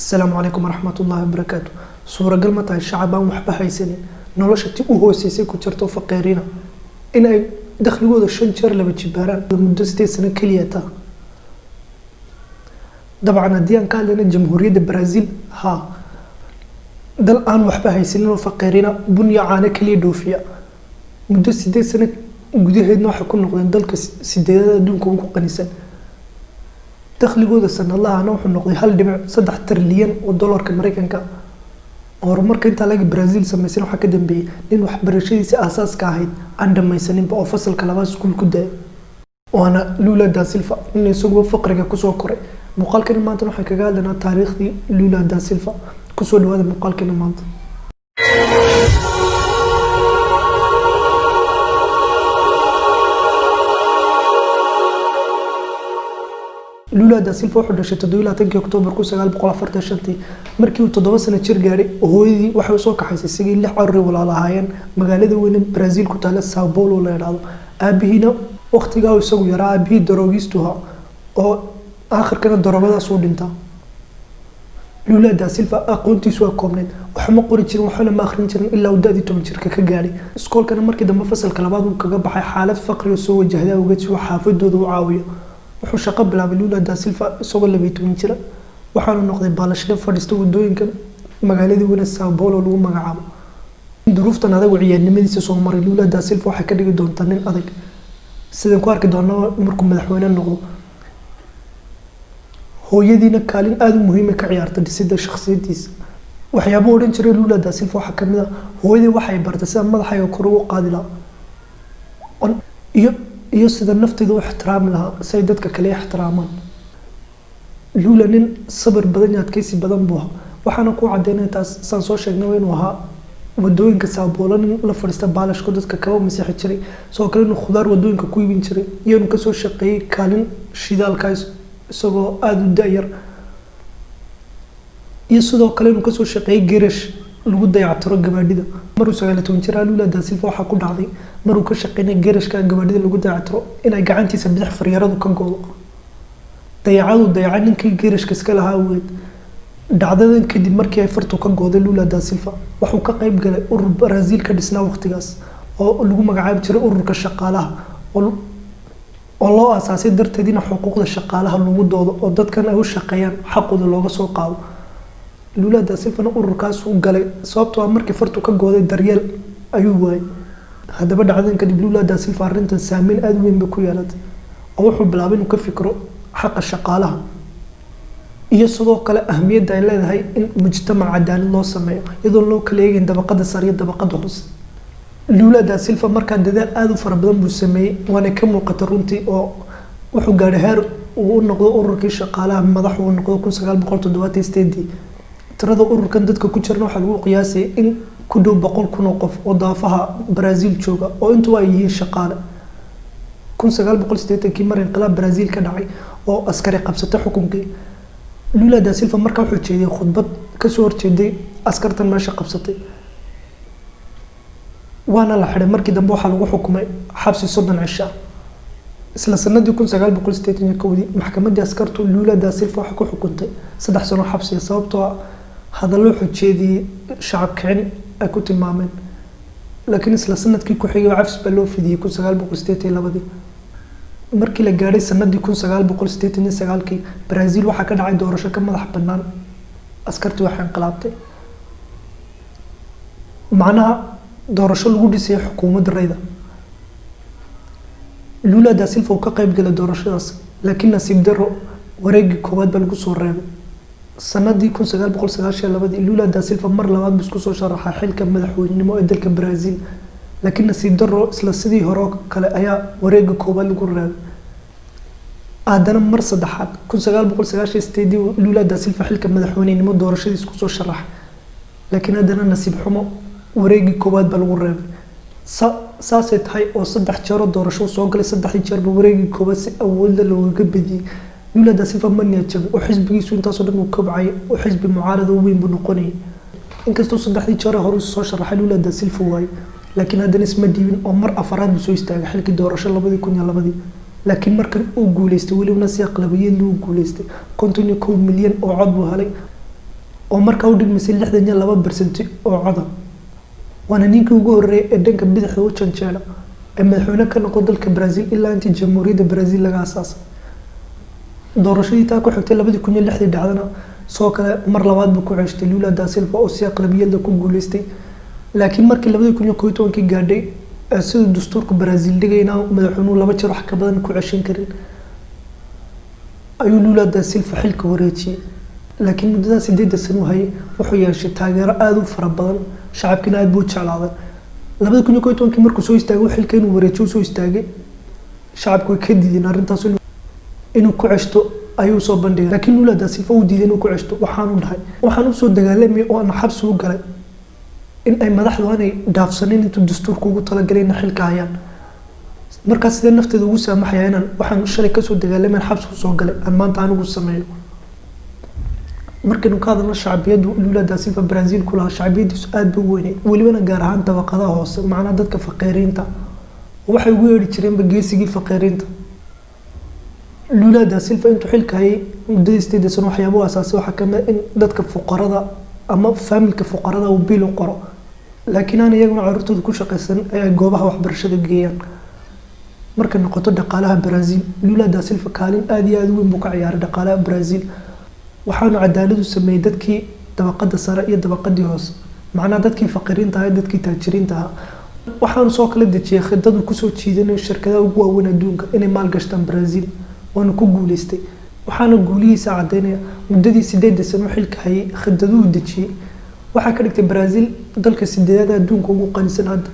Asalaamu calaykum waraxmatullaahi wabarakaatu. Suuragal ma tahay shacab aan waxba haysanin, nolosha ti u hooseysay ku jirto, faqiirina, in ay dakhligooda 5 jeer laba jibaaraan muddo 8 sano keliya? Taa dabcan haddii aan ka hadlayna Jamhuuriyadda Brazil, haa, dal aan waxba haysanin oo faqiirina, bunya caano keliya dhoofiya, muddo 8 sano gudaheedna waxay ku noqdeen dalka sideedada adduunka ugu qanisan. Dakhligooda sanadlahana wuxuu noqday 1.3 trilyan oo dollarka Mareykanka. Horumarka intaa laga Brazil samaysan waxaa ka dambeeyay nin waxbarashadiisa aasaaska ahayd aan dhamaysaninba oo fasalka labaad iskuul ku daayay, waana Lula da Silva, nin isaguba faqriga kusoo koray. Muuqaalkani maanta waxaan kaga hadlaynaa taariikhdii Lula da Silva. Kusoo dhawaada muuqaalkani maanta. Lula da Silva wuxuu dhashay 27-kii Oktoobar 1945-tii. Markii uu 7 sano jir gaadhay, hooyadii waxay usoo kaxaysay isagii lix carruur walaal ahaayeen magaalada weyne Brazil ku taala, Sao Paulo la yidhaahdo. Aabihiina waqtigaa uu isagu yaraa, aabihii daroogiistu ahaa oo aakhirkana daroogadaas uu dhintaa. Lula da Silva aqoontiisu waa koobneyd, waxma qori jirin, waxna ma akhrin jirin ilaa uu da-dii 10 jirka ka gaadhay. Iskoolkana markii dambe fasalka labaad uu kaga baxay xaalad faqri oo soo wajahday awgeed, si uu xaafadooda u caawiyo. Wuxuu shaqo bilaabay Lula da Silva isagoo 12 jira, waxaanu noqday baalashle fadhiista wadooyinka magaaladii weyne Sao Paulo lagu magacaabo. Duruuftan adag oo ciyaarnimadiisa soo maray Lula da Silva waxay ka dhigi doontaa nin adag, sidaan ku arki doona markuu madaxweyne noqdo. Hooyadiina kaalin aada u muhiima ka ciyaarta dhisidda shakhsiyadiisa. Waxyaaba odhan jiray Lula da Silva waxaa kamid ah: "Hooyadii waxay bartay sida madaxayga kor ugu qaadi lahaa iyo sida nafteyda u ixtiraami lahaa si ay dadka kale ixtiraamaan." Lula nin sabir badan iyo adkeysi badan buu ahaa, waxaana ku cadeynaya taas saan soo sheegnay inuu ahaa wadooyinka Sao Paulo nin la fadhiista baalashko, dadka kaba masixi jiray, sidoo kale inuu khudaar wadooyinka ku iibin jiray, iyo inuu kasoo shaqeeyey kaalin shidaalka isagoo aada u da-yar, iyo sidoo kale inuu kasoo shaqeeyey garash lagu dayactiro gabaadhida. Maruu 19 jir Lula da Silva waxaa ku dhacday, maruu ka shaqeynay garashka gabaadhida lagu dayactiro, inay gacantiisa bidix faryaradu ka goodo, dayacadu dayaca ninkii garashka iska lahaa awgeed. Dhacdadan kadib, markii ay fartu ka gooday Lula da Silva, wuxuu ka qayb galay urur Brazil ka dhisnaa waqtigaas oo lagu magacaabi jiray ururka shaqaalaha, oo loo aasaasay darteed in xuquuqda shaqaalaha lagu doodo oo dadkan ay u shaqeeyaan xaqooda looga soo qaado. Lula da Silvana ururkaas uu galay, sababtoo ah markii fartu ka gooday daryeel ayuu waayay. Haddaba dhacdadan kadib Lula da Silva arrintan saameyn aada u weyn bay ku yeelatay, oo wuxuu bilaabay inuu ka fikro xaqa shaqaalaha iyo sidoo kale ahmiyadda ay leedahay in mujtamac cadaalad loo sameeyo, iyadoon loo kala eegeyn dabaqada sare iyo dabaqada hoose. Lula da Silva markaa dadaal aada u fara badan buu sameeyey, waana ka muuqata runtii, oo wuxuu gaadhay heer uu u noqdo ururkii shaqaalaha madax uu noqdo 1978-dii. Tirada ururkan dadka ku jirna waxaa lagu qiyaasayay in ku dhow 100,000 oo qof oo daafaha Brazil jooga, oo intuba ay yihiin shaqaale. 1980-kii mar inqilaab Brazil ka dhacay oo askari qabsatay xukunkii, Lula da Silva markaa wuxuu jeediyey khudbad kasoo horjeeday askartan meesha qabsatay, waana la xidhay. Markii dambe waxaa lagu xukumay xabsi 30 cisho ah. Isla sanadii 1981-dii maxkamaddii askartu Lula da Silva waxay ku xukuntay 3 sano xabsiya, sababtoo ah hadallo wuxuu jeediyey shacab kicin ay ku tilmaameen. Laakiin isla sanadkii ku xigay cafis baa loo fidiyey 1982-dii. Markii la gaadhay sanadii 1989-kii, Brazil waxaa ka dhacay doorasho ka madax banaan askartii waxay inqilaabtay, macnaha doorasho lagu dhisayay xukuumadda rayda. Lula da Silva uu ka qayb galay doorashadaas, laakiin nasiib daro wareegii koowaad baa lagu soo reebay. Sanadii 1992-dii Lula da Silva mar labaad buu isku soo sharaxay xilka madaxweynenimo ee dalka Brazil, laakiin nasiib daro isla sidii hore oo kale ayaa wareega koowaad lagu reebay. Haddana mar saddexaad 1998-dii Lula da Silva xilka madaxweynenimo doorashadiis kusoo sharaxay, laakiin haddana nasiib xumo wareegii koowaad baa lagu reebay. Saasay tahay oo saddex jeeroo doorasho soo galay, saddexdii jeerba wareegii koowaad si awoodla loogaga badiyey. Lula da Silva ma niyad jabay, oo xisbigiisu intaasoo dhan uu kobcayay oo xisbi mucaarad oo weyn buu noqonayay. Inkastoo saddexdii jeer hore soo sharaxay Lula da Silva waayey, laakiin haddana isma dhiibin, oo mar afaraad buu soo istaagay xilkii doorasho 2002-dii, laakiin markan uu guuleystay, welibana si aqlabiyad loo guuleystay. 51 milyan oo cod buu helay. oo markaa u dhigmaysay 62% oo coda. Waana ninkii ugu horreeyay ee dhanka bidixda u janjeera ee madaxweyne ka noqdo dalka Brazil ilaa intii Jamhuuriyadda Brazil laga asaasay. Doorashadii taa ku xigtay 2006-dii dhacdana, sidoo kale mar labaad buu ku ceshtay Lula da Silva oo si aqlabiyadda ku guuleystay. Laakiin markii 2011-kii gaadhay, siduu dastuurka Brazil dhigay inaan madaxweynuhu laba jeer wax ka badan ku ceshan karin, ayuu Lula da Silva xilka wareejiyey. Laakiin muddadaa 8-da sano uu hayay, wuxuu yeeshay taageero aada u fara badan, shacabkiina aada buu u jeclaaday. 2011-kii markuu soo istaagay xilka inuu wareejiyo soo istaagay, shacabku way ka diideen arrintaas. Inuu ku ceshto ayuu soo bandhigay, laakiin Lula da Silva uu diiday inuu ku ceshto. Waxaanu dhahay: "Waxaan usoo dagaalamay oo aan xabsi u galay in ay madaxdu aanay dhaafsanin intuu dastuurka ugu talagalay inay xilka hayaan. Markaas sidee nafteeda ugu saamaxaya inaan waxaan shalay kasoo dagaalamay, xabsi usoo galay, aan maanta anigu sameeyo?" Markaynu ka hadalno shacbiyaddu Lula da Silva Brazil ku lahaa, shacbiyadiisu aada bay u weyneyd, welibana gaar ahaan dabaqadaha hoose, macnaha dadka faqiiriinta. Waxay ugu yeedhi jireenba geesigii faqiiriinta. Lula da Silva intuu xilka hayay muddadii 8-da sano, waxyaaba u asaasay waxaa kamid ah in dadka fuqarada ama faamilka fuqarada uu biil u qoro, laakiin aan iyaguna carruurtooda ku shaqaysan ee ay goobaha waxbarashada geeyaan. Markay noqoto dhaqaalaha Brazil, Lula da Silva kaalin aada iyo aada u weyn buu ka ciyaaray dhaqaalaha Brazil. Waxaanu cadaaladu sameeyey dadkii dabaqada sare iyo dabaqadii hoose, macnaha dadkii faqiiriinta ahaa iyo dadkii taajiriinta ahaa. Waxaanu soo kala dejiyey khidadu kusoo jiidanayo shirkadaha ugu waaweyn adduunka inay maalgashtaan Brazil, waana ku guuleystay. Waxaana guulihiisa caddeynaya muddadii 8-da sano xilka hayay khidaduhu dejiyey waxaa ka dhigtay Brazil dalka sideedaad adduunka ugu qanisan hadda,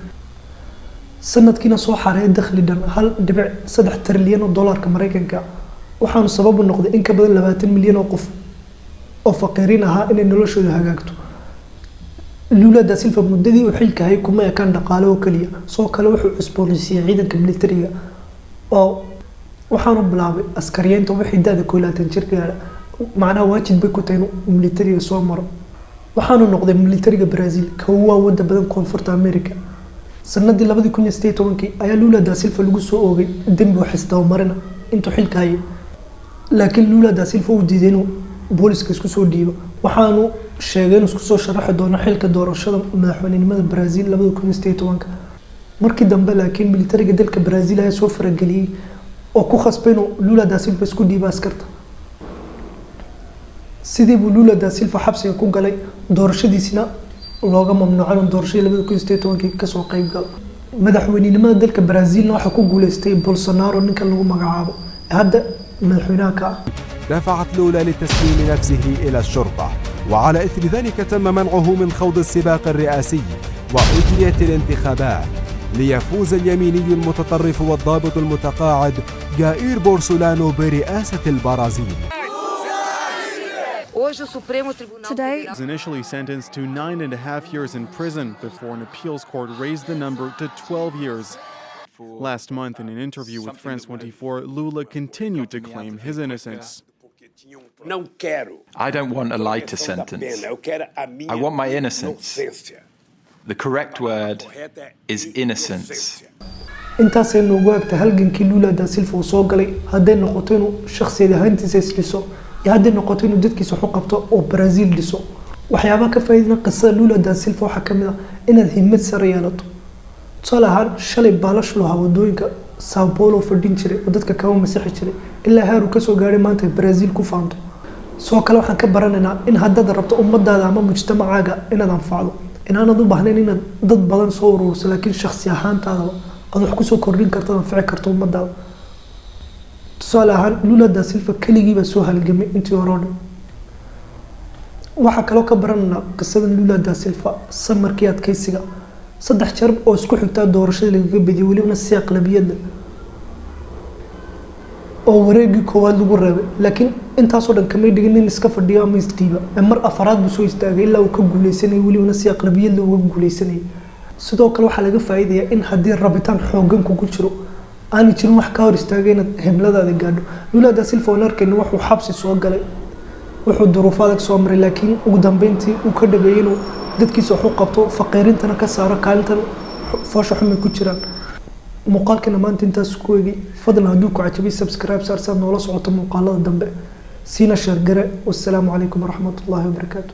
sanadkiina soo xareeya dakhli dhan 1.3 trilyan oo dollarka Mareykanka. Waxaanu sabab u noqday in ka badan 20 milyan oo qof oo faqiiriin ahaa inay noloshooda hagaagto. Lula da Silva muddadii uu xilka hayay kuma ekaan dhaqaale oo keliya. Sidoo kale wuxuu cusboonaysiiyey ciidanka militariga, oo waxaanu bilaabay askariyeynta wixii da-da 21 jir gaadha, macnaha waajib bay ku tahay inuu militariga soo maro. Waxaanu noqday militariga Brazil ka ugu awoodda badan Koonfurta America. Sanadii 2018-kii ayaa Lula da Silva lagu soo oogay dembi wax isdabamarina intuu xilka hayay, laakiin Lula da Silva uu diiday inuu booliska isku soo dhiibo. Waxaanu sheegay inuu isku soo sharaxi doono xilka doorashada madaxweynenimada Brazil 2018-ka markii dambe. Laakiin militariga dalka Brazil ayaa soo farageliyey oo ku khasbay inuu Lula da Silva isku dhiibo askarta. Sidii buu Lula da Silva xabsiga ku galay, doorashadiisina looga mamnuucay inuu doorashadii 2018-kii kasoo qeyb galo. Madaxweynenimada dalka Brazilna waxaa ku guuleystay Bolsonaro, ninkan lagu magacaabo ee hadda madaxweynaha ka ah. دفعت لولا لتسليم نفسه إلى الشرطة، وعلى إثر ذلك تم منعه من خوض السباق الرئاسي، وأجريت الانتخابات ليفوز اليميني المتطرف والضابط المتقاعد جائير بولسونارو برئاسة البرازيل. Hoje, o Supremo Tribunal Today- Federal Was initially sentenced to 9.5 years in prison before an appeals court raised the number to 12 years. Last month, in an interview with France 24, Lula continued to claim his innocence. Não quero. I don't want a lighter correção da sentence. pena. Eu quero a minha I want my innocence. inocência. The correct word Correta é is innocence. inocência. Intaasay noogu agtay halgankii Lula da Silva uu soo galay, hadday noqoto inuu shakhsiyad ahaantiisa isdhiso iyo hadday noqoto inuu dadkiisa wax u qabto oo Brazil dhiso. Waxyaabaha ka faa'iidina qisada Lula da Silva waxaa kamid ah inaad himad sare yeelato. Tusaale ahaan, shalay baalash lahaa wadooyinka Sao Paulo fadhin jiray oo dadka kaba masixi jiray, ilaa heer uu kasoo gaadhay maanta ay Brazil ku faanto. Sidoo kale waxaan ka baranaynaa in haddaad rabto ummadaada ama mujtamacaaga inaad anfacdo, inaanad u baahnayn inaad dad badan soo ururiso, laakiin shakhsi ahaantaadaba aad wax kusoo kordhin karto, aad anfici karto ummadaada. Tusaale ahaan, Lula da Silva keligii baa soo halgamay intii hore oo dhan. Waxaa kaloo ka baranaynaa qisadan Lula da Silva samarkii, adkeysiga. Saddex jeer oo isku xigtaa doorashada lagaga bediyay, welibana si aqlabiyad leh, oo wareegii koowaad lagu reebay. Laakiin intaasoo dhan kamay dhigin nin iska fadhiyo ama isdhiiba ee mar afaraad buu soo istaagay ilaa uu ka guuleysanayay, welibana si aqlabiyad leh uga guuleysanayay. Sidoo kale waxaa laga faa'iidayaa in haddii rabitaan xooggan kugu jiro, aanu jirin wax ka hor istaagay inaad himladaada gaadho. Lula da Silva oon arkayna wuxuu xabsi soo galay, wuxuu duruufo adag soo maray, laakiin ugu dambeyntii uu ka dhabeeyey inuu dadkiisa wax u qabto, faqiirintana ka saaro kaalintan foosha xumay ku jiraan. Muuqaalkana maanta intaas ku eegay. Fadlan hadduu ku cajabay, subscribe saar saad noola socoto muuqaalada dambe, siina share garee. Wassalaamu calaykum waraxmatullaahi wabarakaatu.